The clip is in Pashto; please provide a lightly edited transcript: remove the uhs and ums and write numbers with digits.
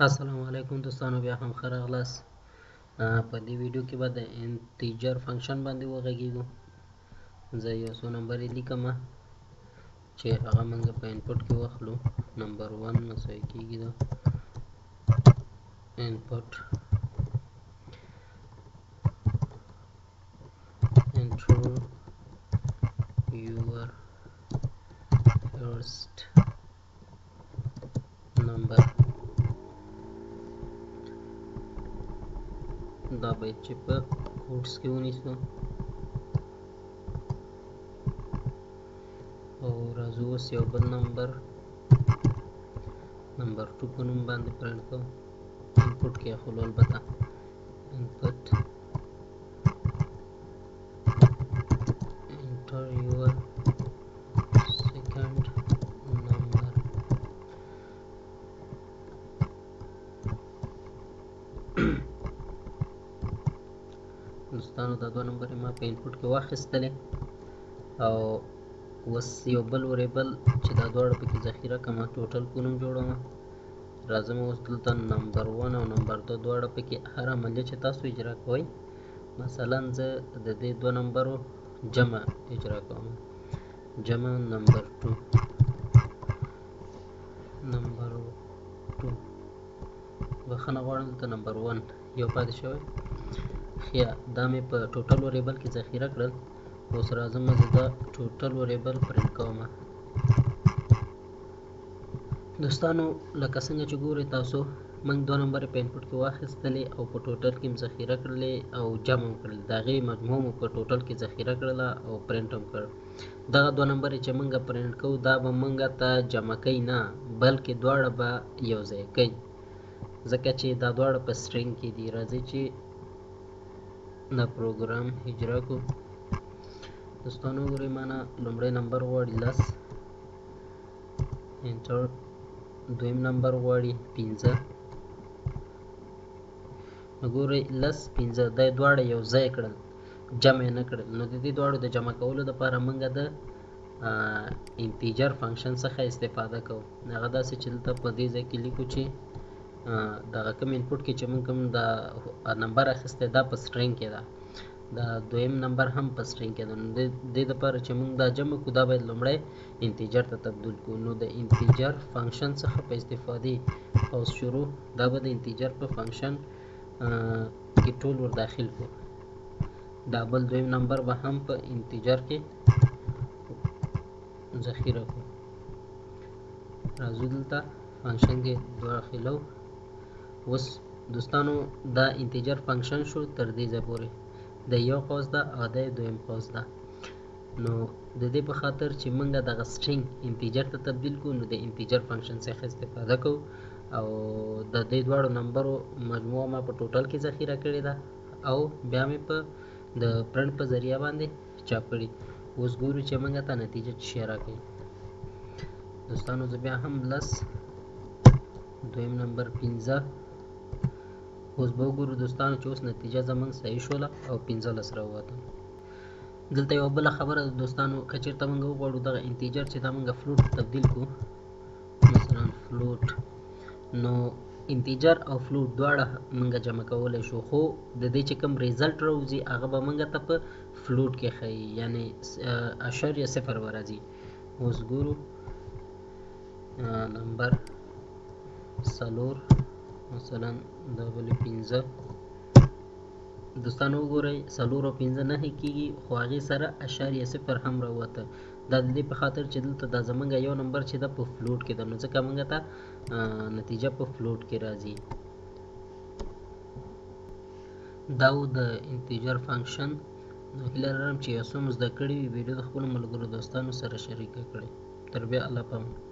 السلام علیکم دوستانو، بیا هم ښه راغلاست. په دې ویډیو کې به د integer function باندې وغږیږو. زه یو څو نمبرې لیکم چې هغه موږ په input کې واخلو. نمبر 1 مساوي کېږي د input enter your first number. دا باید چې په quotes کې ونیسو او راځو اوس یو بل نمبر، نمبر 2 په نوم باندې پرنټ کوو. input کې اخلو، البته input enter your second number. دوستانو دا دوه نمبرې ما په input کې واخیستلې او اوس یو بل variable چې دا دواړه پکې ذخیره کړم، total په نوم جوړوم. راځم اوس دلته نمبر 1 او نمبر 2 دواړه پکې هر عملیه چې تاسو اجرا کوئ، مثلا زه د دې دوه نمبرو جمع اجرا کوم، جمع نمبر 2 نمبر 2، بخښنه غواړم دلته نمبر 1 یو پاتې شوی. ښه، دا مې په total variable کې ذخیره کړل. اوس راځم زه دا total variable print کوم. دوستانو لکه څنګه چې ګورئ تاسو، موږ دوه نمبرې په input کې واخیستلې او په total کې مو ذخیره کړلې او جمع هم کړل، د هغې مجموع مو په total کې ذخیره کړله او پرنټ هم کړ. دغه دوه نمبرې چې موږ پرنټ کوو دا به موږ ته جمع کوي نه، بلکې دواړه به یو ځای کوي، ځکه چې دا دواړه په string کې دي. راځئ چې دا پروګرام اجرا کړو. دوستانو وګورئ، مانه لومړی نمبر غواړي 10، enter، دویم نمبر غواړي 5. نو ګورئ 10 5 دا دواړه یو ځای کړل، جمع یې نه کړل. نو د دې دواړو د جمع کولو دپاره موږ د integer function څخه استفاده کوو. هغه داسې چې دلته په دې ځای کې لیکو چې دغه کوم input کې چې موږ کوم دا نمبر اخیستی دا په string کې ده، دا دویم نمبر هم په string کې ده. نو د دې دپاره چې موږ دا جمع کړو دا باید لومړی integer ته تبدیل کړو. نو د integer function څخه په استفادې قوس شروع، دا به د integer په function کې ټول ور داخل کړو. دا بل دویم نمبر به هم په integer کې ذخیره کړو. راځو دلته function کې داخلو. اوس دوستانو دا integer function شو تر دې ځای پورې، د یو قوس ده او د دویم قوس ده. نو د دې په خاطر چې موږ دغه string integer ته تبدیل کړو، نو د integer function څخه استفاده کوو او د دې دواړو نمبرو مجموعه ما په total کې ذخیره کړې ده او بیا مې په د پرنټ په ذریعه باندې چاپ کړي. اوس ګورو چې موږ ته نتیجه څه شی راکوي. دوستانو زه بیا هم 10، دویم نمبر 5. اوس به وګورو دوستانو چې اوس نتیجه زموږ صحیح شوله او 15 راووته. دلته یوه بله خبره ده دوستانو، که چېرته موږ وغواړو دغه integer چې دا موږ float تبدیل کړو، مثلا float، نو integer او float دواړه موږ جمع کولی شو، خو د دې چې کوم result راوځي هغه به موږ ته په float کې ښیي، یعنې اعشاریه صفر به راځي. اوس ګورو نمبر 4 مثلا دا بلې 5. دوستانو وګورئ 4 او 5 9 کېږي، خو هغې سره اعشاریه صفر هم راووته. دا د دې په خاطر چې دلته دا زمونږ یو نمبر چې ده په float کې ده، نو ځکه موږ ته نتیجه په float کې راځي. دا و د integer function. نو هیله لرم چې یو څه مو زده کړي وي. ویډیو د خپلو ملګرو دوستانو سره شریکه کړئ. تر بیا، الله پامان.